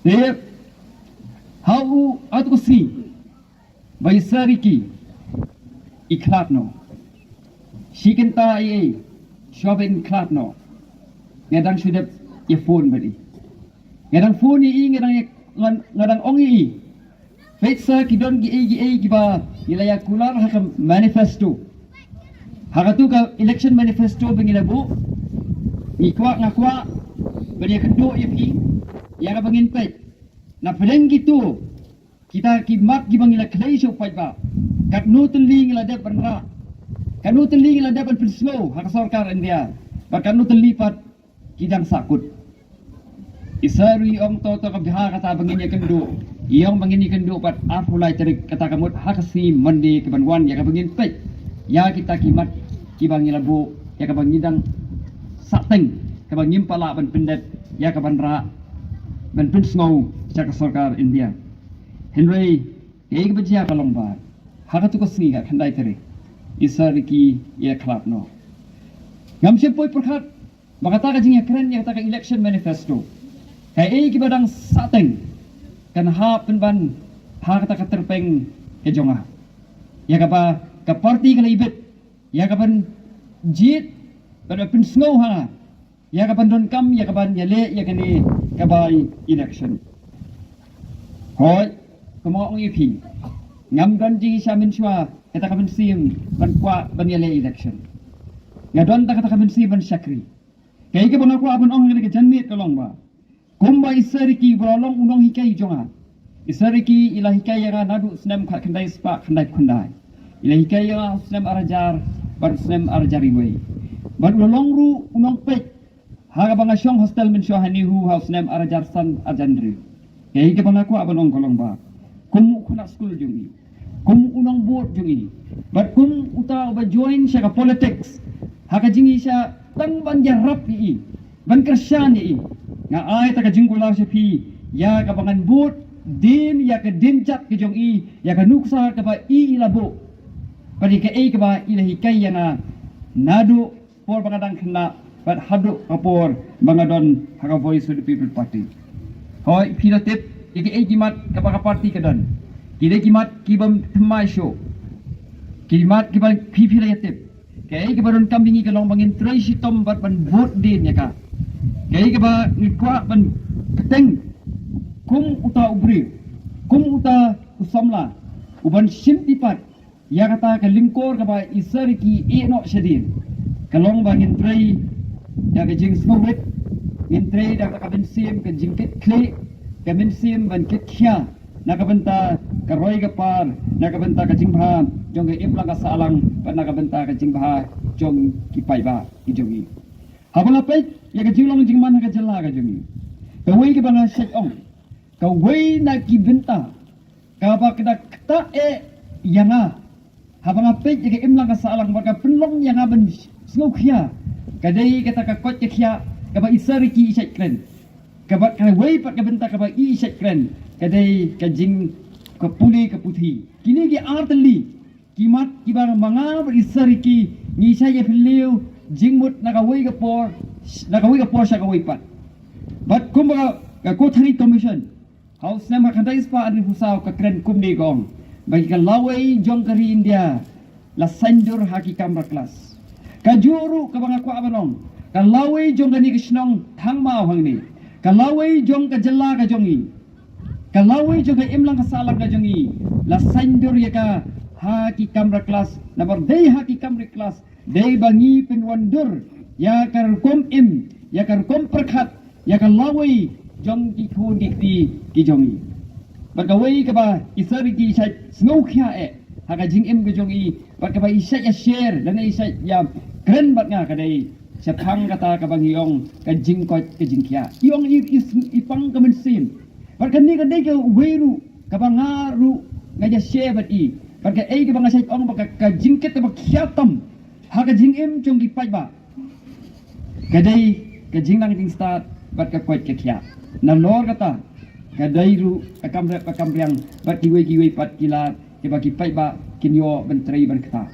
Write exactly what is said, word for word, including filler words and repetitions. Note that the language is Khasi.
Te ha u, ha tu ka sngi ba i Sir Ricky i khlad noh, shi kynta i, i shuwa ban khlad noh, nga dang shu dep ïa phone bad i. Nga dang phone ïa i, nga dang ïa, nga, nga dang ong ïa i, peit sa, ki don ki ei ki ei kiba ngi la ïa kular ha ka manifesto, ha katu ka election manifesto ba ngi la buh. Ngi kwah, nga kwah ban ïa kynduh ïa phi ïa kaba ngin peit na pdeng kitu, kita ki mat kiba ngi la khlei sha u paidbah, katno tylli ngi la dep ban rah, katno tylli ngi la dep ban pynsngew ha ka sorkar India, bad katno tylli pat ki dang sahkut. I Sir Ricky i ong, to, to, ka bha kata ba ngin ïa kynduh. I ong ba ngin ïa kynduh pat arphew lai tarik, kata ka mut ha ka sngi Monday kaban wan, ïa kaba ngin peit ïa kita ki mat kiba ngi la buh, ïa kaba ngi dang sahteng, kaba ngim pat lah ban pyndep, ïa kaban rah, ban pynsngew sha ka sorkar India. Hynrei kaei kaba jia ka long ba ha katu ka sngi, ka khyndai tarik, i Sir Ricky i ïa khlad noh. Ngam shym poi pyrkhat ba kata ka jingïakren ïa kata ka election manifesto, kaei kaba dang sahteng, kan hap pynban ha kata ka tyrpeng ka jong nga, ïa kaba ka party ka la ibit, ïa kaban jied, ban pynsngew ha nga ïa kaban donkam, ïa kaban ïaleh ïa kane ka by-election. Hooid, kumba nga ong ïa phi, ngam don jingisha mynshuwa kata ka mynsiem ban kwah ban ïaleh election. Nga don tang kata ka mynsiem ban shakri. Kaei kaba nga kwah ban ong ha kane ka janmiet ka long ba, kumba i Sir Ricky ba la long u nonghikai jong nga, i Sir Ricky i la hikai ïa nga naduh snem khatkhyndai spah khyndaiphew khyndai. I la hikai ïa nga ha u snem ar hajar bad u snem ar hajar iwei. Bad u la long ruh u nongpeit ha kaba nga shong hostel mynshuwa ha NEHU ha u snem ar hajar san ar hajar hynriew. Kaei kaba nga kwah ban ong ka long ba, kum u khynnah skul jong i, kum u nongbud jong i, bad kum uta uba join sha ka politics ha ka jingisha tang ban ïarap ïa i, ban kyrshan ïa i, nga ai ta ka jingkular sha phi ïa kaba ngan bud dien ïa ka dienjat ka jong i, ïa ka nuksa kaba i i la buh, bad ïa kaei kaba i la hikai ïa nga naduh por ba nga dang khynnah bad haduh ka por ba nga don ha ka Voice of the People Party. Hooid, phi la tip ïa kaei ki mat kaba ka party ka don. Ki dei ki mat kibym thymmai shuh. Ki mat kiba phi, phi la ïa tip. Kaei kaba donkam ïa ngi ka long ba ngin trei shitom bad ban bud dien ïa ka. Kaei kaba ngi kwah ban kyrteng kum uta u briew, kum uta u samla uban shim pat ïa kata ka lyngkor kaba i Sir Ricky i ïeh noh shadien, ka long ba ngin trei da ka jingsngewrit, ngin trei da ka mynsiem ka jingkitkhlieh, ka mynsiem ban kitkhia na ka bynta ka roi ka par, na ka bynta ka jingbha jong ka imlang ka sahlang bad na ka bynta ka jingbha jong ki paidbah ki jong ngi. Haba nga peit ïa ka jinglong jingman ha ka jylla ka jong ngi, kawei kaba nga shait ong, kawei na ki bynta kaba ka da ktah eh ïa nga haba nga peit ïa ka imlang ka sahlang bad ka pynlong ïa nga ban sngewkhia, ka dei kata ka koit ka khiah kaba i Sir Ricky i shait kren. Kaba kawei pat ka bynta kaba i shait kren, ka dei ka jing, ka pule ka puthi. Kine ki ar tylli ki mat kiba ma nga bad i Sir Ricky ngi shait ïa phylliew jingmut na kawei ka por, na kawei ka por sha kawei pat. Bad kumba ka Kothari Commission ha u snem khatkhyndai spah arphew saw ka kren kumne, ka ong ba ki, ka lawei jong ka ri India la saiñdur ha ki kamra klas. Kajuh ruh kaba nga kwah ban ong, ka lawei jong kane ka shnong Thangmaw hangne, ka lawei jong ka jylla ka jong ngi, ka lawei jong ka imlang ka sahlang ka jong ngi, la saiñdur ïa ka ha ki kamra klas. Namar dei ha ki kamra klas dei ba ngi pynwandur ïa ka rukom im, ïa ka rukom pyrkhat, ïa ka lawei jong ki khun ki kti ki jong ngi. Bad kawei kaba i Sir Ricky i shait sngewkhia eh ha ka jingim ka jong ngi, bad kaba i shait ïa share lane i shait ïa kren bad nga, ka dei shaphang kata kaba ngi ong ka jingkoit ka jingkhiah. I ong i, i, i pang ka mynsiem. Bad kane ka dei kawei ruh kaba nga ruh nga ïa share bad i. Bad kaei kaba nga shait ong ba ka, ka jingkit kaba khia tam ha ka jingim jong ki paidbah, ka dei ka jingnang jingstad bad ka koit ka khiah. Nalor kata, ka dei ruh ka kam rep ka kam riang bad kiwei kiwei pat ki lad kiba ki paidbah kin ïoh ban trei ban ktah.